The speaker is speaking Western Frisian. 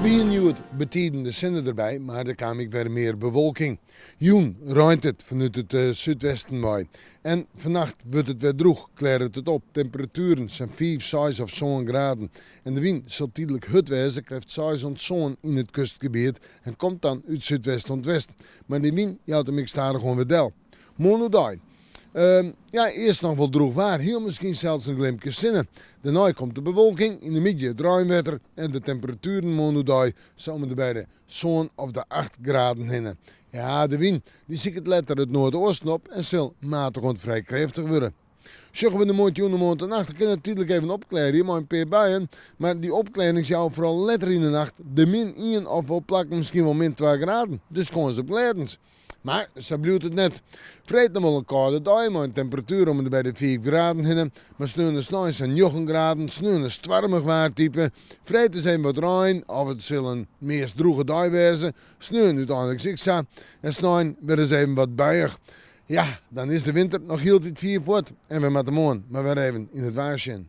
We hienen hjoed betiden de sinne derby, mar der kaam ek wer mear bewolking. Jûn reint it fanút it súdwesten wei. En fannacht wurdt it wer drûch, klearret it op. Temperatueren sa'n fiif, seis of sân graden. En de wyn sil tydlik hurd wêze, krêft seis oant sân yn it kustgebiet en komt dan út súdwest oant west. Mar dy wyn jout him ek stadichoan wer del. Moarn oerdei. Ja, earst noch wol drûch waar, hiel miskien sels in glimke sinne. Dêrnei komt de bewolking, yn de middei it reinwetter en de temperatueren moarn oerdei sa om en by de sân of de acht graden hinne. Ja, de wyn dy siket letter it noardeasten op en sil matich oant frij krêftich wurde. Sjogge we de moarntejûn en moarntenacht, dan kin it tydlik even opklearje mei in pear buien, mar dy opklearrings jouwe foaral letter yn de nacht de min ien of op plakken miskien wol min twa graden, dus kâns op glêdens. Mar sa bliuwt it net. Freed noch wol in kâlde dei mei in temperatuer om en by de fiif graden hinne, mar sneon en snein sa'n njoggen graden. Sneon in stoarmich waartype. Freed dus even wat rein of it sil in meast drûge dei wêze. Sneon úteinliks ek sa. En snein wer ris even wat buiïch. Ja, dan is de winter noch hieltyd fier fuort en we moatte moarn mar wer even yn it waar sjen.